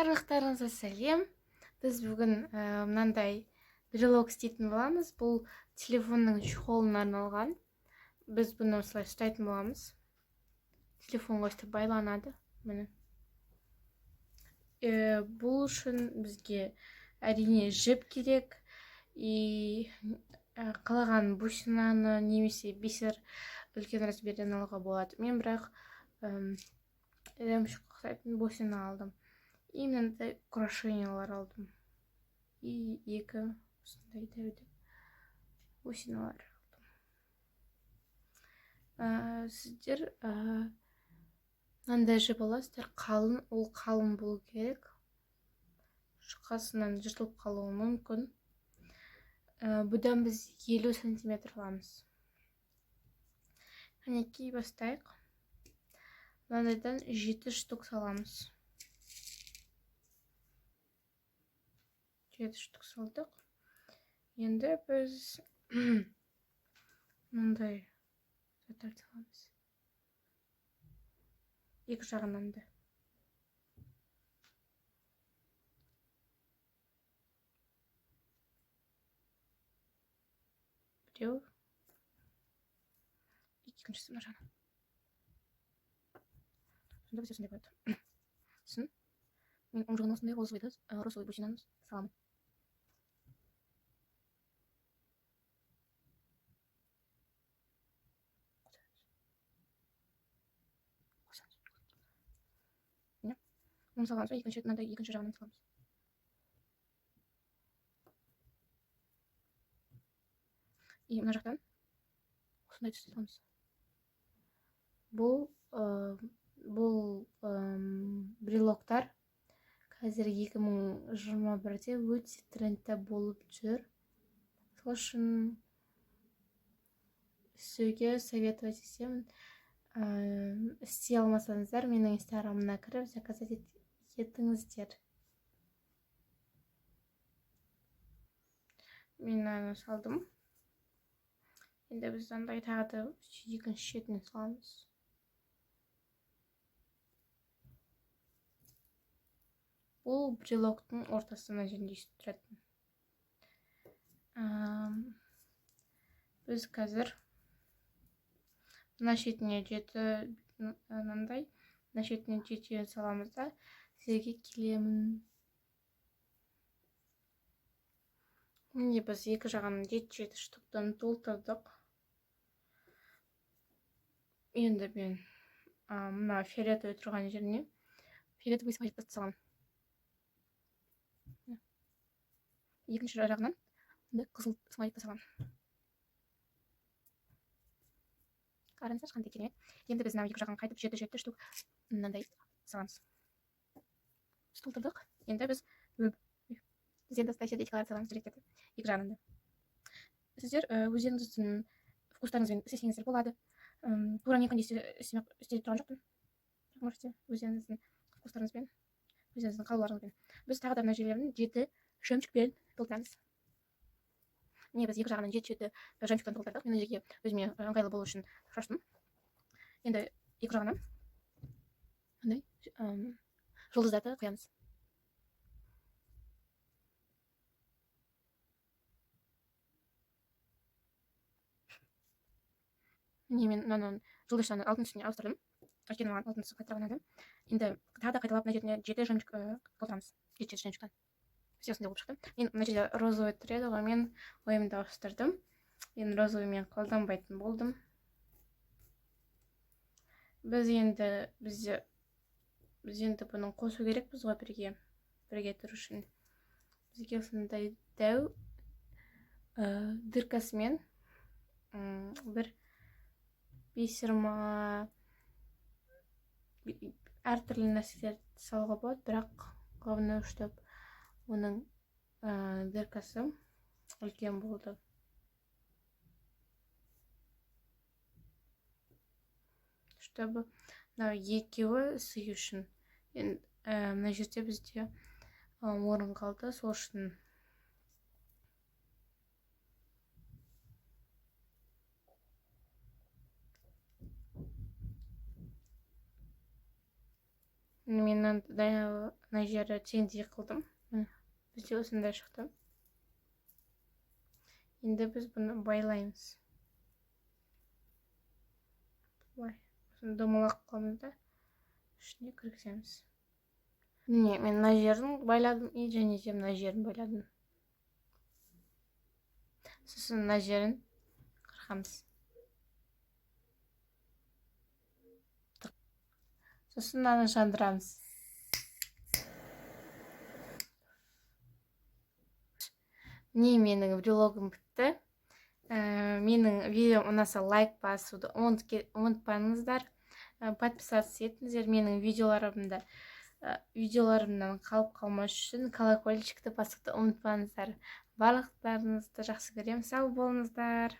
Барлықтарыңызға сәлем. Біз бүгін мынандай брелок істейтін боламыз. Бұл телефонның чехолына арналған. Біз бұны осылай ұстайтын боламыз. Телефонға өстіп байланады. Міне. Бұл үшін бізге әрине жіп керек. И қалаған бусинаны немесе бисер үлкен размерден алуға болады. Мен бірақ жемчуг ұқсайтын бусина алдым. И мынандай украшениялар алдым. И екі осындай дәу бусиналар алдым. Сіздер мынандай жіп аласыздар, қалын, ол қалын болу керек. Жұқасынан жыртылып қалуы мүмкін. Бұдан біз 50 сантиметр аламыз. Мінекей, бастайық. Мынандайдан 7 штук саламыз. 7 штук салдық. Енді біз мындай заттарды саламыз. Екі жағынан да. Біреу. Екіншісі мына жағынан. Сонда бізде осындай болады. Сосын мен оң жағынан осындай розовый бусинаны саламын. Міне. Оны салған соң мынандай екінші жағынан саламыз. И мына жақтан осындай түсті саламыз. Бұл брелоктар қазір 2021-де өте трендте болып жүр. Сол үшін істеуге советовать етемін. Істей алмасаңыздар, менің инстаграмыма кіріп заказать етіңіздер. Мен мынаны салдым. Енді біз андай тағы да екінші шетін саламыз. Бұл брелоктың ортасына жерінде өйстіп тұратын. Біз қазір мына шетіне жеті, мынандай, мына шетіне жетеуін саламыз да, сіздерге келемін. Міне біз екі жағын жеті-жеті штуктан толтырдық. Енді мен мына фиолетовый тұрған жеріне фиолетовый смайликті саламын. Екінші жағынан мындай қызыл смайликті саламын. Қараңыздаршы, қандай керемет. Енді біз мынау екі жағын қайтып жеті-жеті штук мынандай саламыз. Біз толтырдық. Енді біз енді осындай сердечкаларды саламыз жүректерді екі жағынан да. Сіздер өздеріңіздің вкустарыңызбен істесеңіздер болады. Тура менікіндей істеп тұрған жоқпын. Можете өздеріңіздің вкустарыңызбен, өздеріңіздің қалауларыңызбен. Біз тағы да мына жерлерін 7 жемчугпен толтырамыз. Міне біз екі жағынан жеті-жеті жемчугтан толтырдық. Мен мына жерге өзіме ыңғайлы болу үшін шаштым. Енді екі жағынан мындай жұлдыздарды қоямыз. Міне мен мынаны жұлдызшаны алтын түсіне ауыстырдым. Өйткені маған алтын түсі қаттырақ ұнады. Енді тағы да қайталап мына жеріне 7 жемчуг толтырамыз. Жеті-жеті жемчугтан. Все осындай болып шықты. Мен мына жерде розовый тұр еді ғой, мен ойымды ауыстырдым. Мен розовыймен қолданбайтын болдым. Біз енді бұны қосу керекпіз ғой бірге тұру үшін. Бізге осындай дәу дыркасымен бір бисер ма, әртүрлі нәрселер салуға болады, бірақ главное, чтоб оның дыркасы үлкен болды. Чтобы мынау екеуі сыю үшін. Енді мына жерде бізде орын қалды, сол үшін Мен мына жері теңдей қылдым. Міне, бізде осындай шықты. Енді біз бұны байлаймыз. Былай осыны домалақ қыламыз да, ішіне кіргіземіз. Міне, мен мына жерін байладым и және де мына жерін байладым. Сосын мына жерін қырқамыз. Сосын мынаны жандырамыз. Міне, менің брелогым бітті. Менің видеом ұнаса, лайк басуды ұмытпаңыздар. Подписаться етіңіздер. Менің видеоларымнан қалып қалмас үшін колокольчикті басуды ұмытпаңыздар. Барлықтарыңызды жақсы көремін. Сау болыңыздар.